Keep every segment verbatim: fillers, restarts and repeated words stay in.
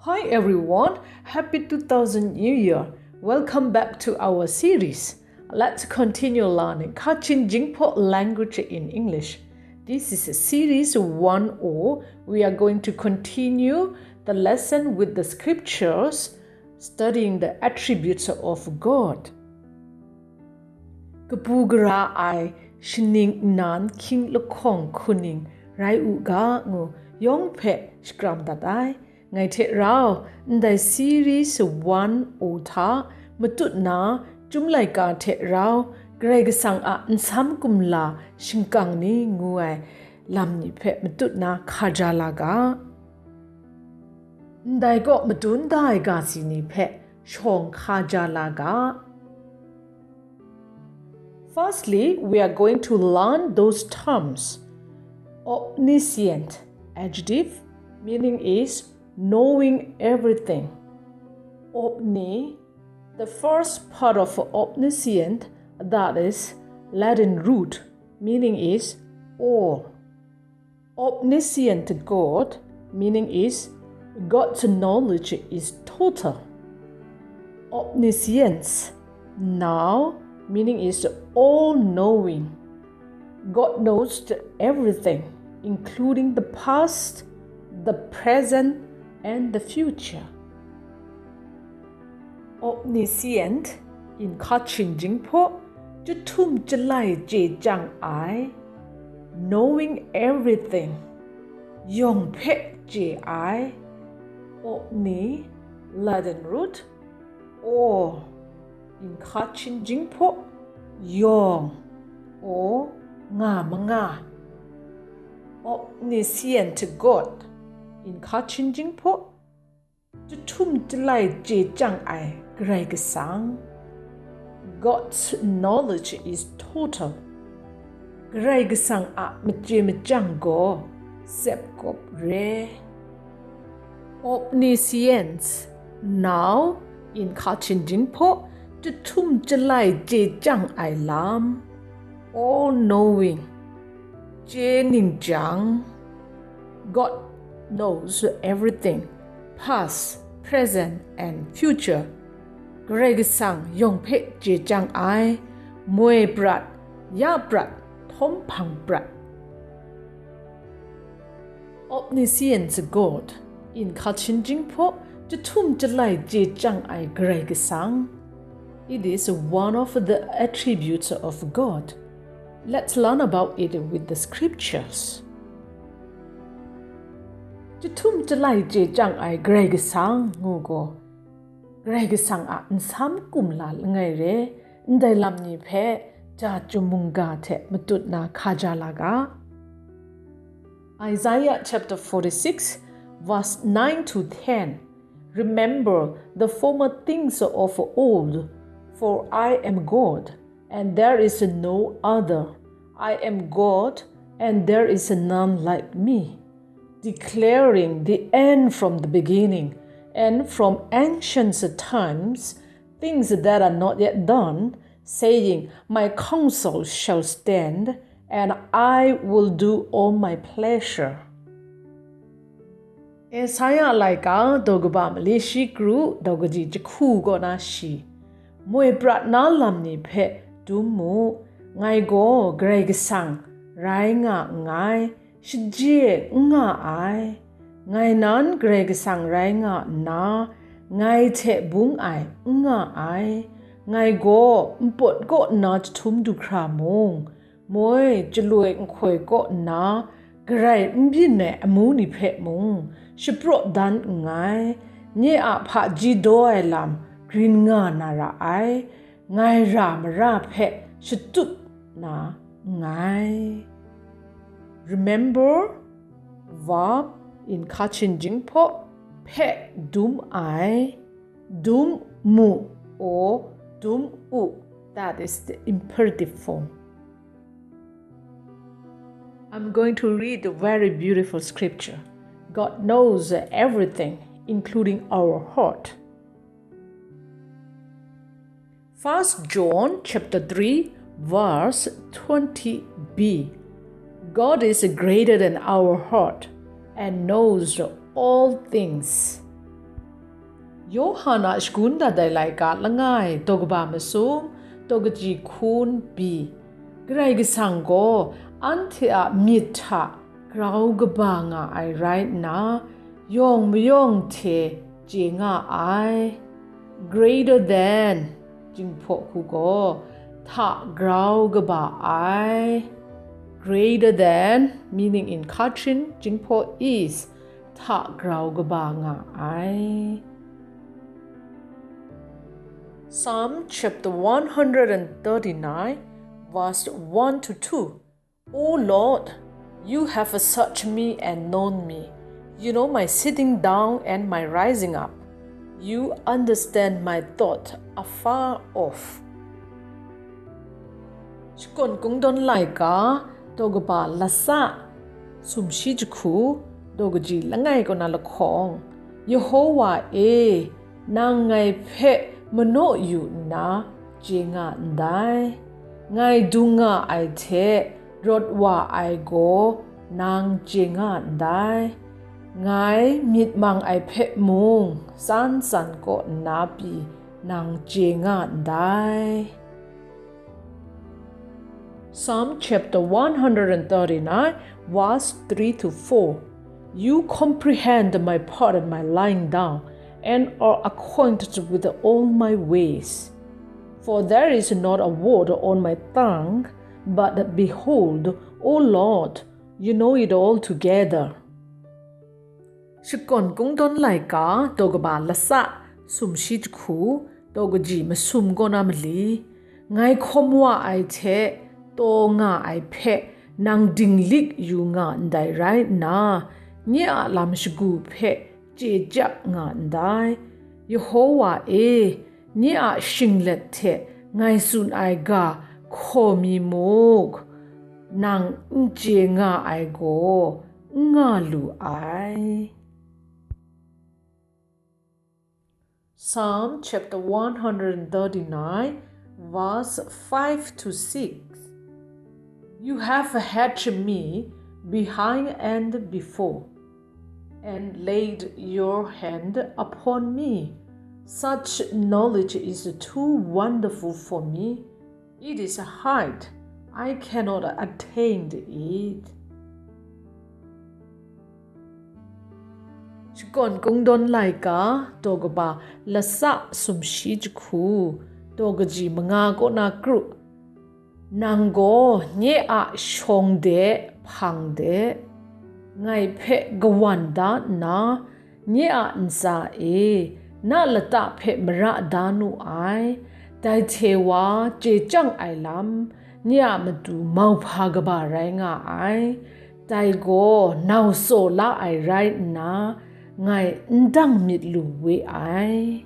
Hi everyone, happy two thousand New Year. Welcome back to our series. Let's continue learning Kachin Jingpho language in English. This is series one o. We are going to continue the lesson with the scriptures, studying the attributes of God. Kabu gara ai shaning nnan hkying lahkawng hkuning rai u ga ngu yawng hpe shakram dat ai. Ngai hte rau ndai series one o hta matut na, Chyum laika hte rau Karai Kasang a nsam kumla shingkang ni ngu ai lam ni hpe matut na hkaja la ga. Ndai kaw madun da ai ga si ni hpe shawng hkaja la ga. Firstly, we are going to learn those terms. Omniscient, adjective, meaning is knowing everything. Omni, the first part of omniscient, that is Latin root, meaning is all. Omniscient God, meaning is God's knowledge is total. Omniscience, now, meaning is all knowing. God knows everything, including the past, the present, and the future. Omniscient, in Kachin Jingpho, chyahtum chyalai chye chyang ai, knowing everything, yawng hpe chye ai. Omni, Latin root, all, in Kachin Jingpho, yawng, o, nga manga. Omniscient God, in Kachin Jingpho, chyahtum chyalai chye chyang ai Karai Kasang. God's knowledge is total. Karai Kasang a machye machyang gaw sep kawp re. Omniscience, now, in Kachin Jingpho, chyahtum chyalai chye chyang ai lam, all knowing, chye ningchyang. God knows everything, past, present, and future. Karai Kasang yawng hpe chye chyang ai, moi prat, ya prat, htawm hpang prat. Omniscience God, in Kachin Jingpho, chyahtum chyalai chye chyang ai Karai Kasang. It is one of the attributes of God. Let's learn about it with the scriptures. Chyahtum chyalai chye chyang ai Karai Kasang ngu gaw, Karai Kasang a nsam kumla langai re, ndai lam ni hpe ja chyum mungga hte matut na hkaja la ga. Isaiah chapter forty-six, verse nine to ten. Remember the former things of old, for I am God, and there is no other. I am God, and there is none like me, declaring the end from the beginning, and from ancient times, things that are not yet done, saying, My counsel shall stand, and I will do all my pleasure. Esaia laika daw kaba mali shi kru daw kaji jahku kaw na shi, moi prat na lam ni hpe dum mu, ngai gaw Karai Kasang rai nga nngai, shaje n nga ai. Ngai nan Karai Kasang rai nga nna, ngai hte bung ai n nga ai. Ngai gaw npawt kaw nna jahtum du hkra mung, moi, chyaloi nhkoi kaw nna garai n byin ai amu ni hpe mung shapraw dan nngai. Nye a hpaji daw ai lam grin nga na ra ai, ngai ra mara hpe shatup na nngai. Remember, verb in Kachin Jingpho, hpe dum ai, dum mu, or dum u, that is the imperative form. I'm going to read a very beautiful scripture. God knows everything, including our heart. First John chapter three, verse twenty b. God is greater than our heart and knows all things. Yawhan a shagun dat ai laika langai daw kaba masum, daw kaji hkun pyi, Karai Kasang gaw anhte a myit hta grau kaba nga ai rai nna, yawng mayawng hte chye nga ai. Greater than, Jinghpaw hku gaw, hta grau kaba ai. Greater than, meaning in Kachin, Jinghpaw is, hta grau kaba nga ai. Psalm chapter one hundred and thirty-nine, verse one to two. O Lord, you have searched me and known me. You know my sitting down and my rising up. You understand my thought afar off. Shakawn Kungdawn laika, daw kaba lasa, sumshi jahku, daw kaji langai kaw na lahkawng, Yehowa e, nang ngai hpe manaw yu nna chye nga ndai. Ngai dung nga ai hte rawt wa ai gaw nang chye nga ndai. Ngai myit mang ai hpe mung tsan tsan kaw nna pyi nang chye nga ndai. Psalm chapter one hundred and thirty-nine, verse three to four. You comprehend my path and my lying down, and are acquainted with all my ways. For there is not a word on my tongue, but behold, O Lord, you know it all together. Shakawn Kungdawn laika, daw kaba lasa, sumshi jahku, daw kaji masum kaw na mali, ngai hkawm wa ai hte taw nga ai hpe nang dinglik yu nga ndai rai nna, nye a lam shagu hpe chye jak nga ndai. Yehowa e, nye a shinglet hte ngai tsun ai ga hkaw mi muk, nang n chye nga ai gaw n nga lu ai. Psalm chapter one hundred and thirty-nine, verse five to six. You have hedged me behind and before, and laid your hand upon me. Such knowledge is too wonderful for me. It is hide, I cannot attain it. Shakawn Kungdawn laika, daw kaba lasa sumshi jahku, daw kaji manga kaw na kru. Nang gaw nye a shawng de hpang de, ngai hpe kawan da nna, nye a ntsa e na lata hpe mara da nu ai. Dai hte wa chye chyang ai lam, nye a matu mauhpa kaba rai nga ai. Dai gaw nau tsaw la ai rai nna, ngai n dang myit lu we ai.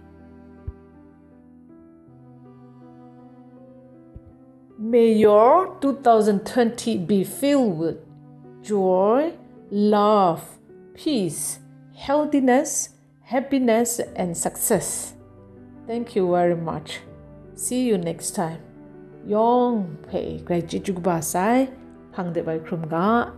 May your two thousand twenty be filled with joy, love, peace, healthiness, happiness, and success. Thank you very much. See you next time. Yawng hpe grai chyeju kaba sai, hpang de bai hkrum ga.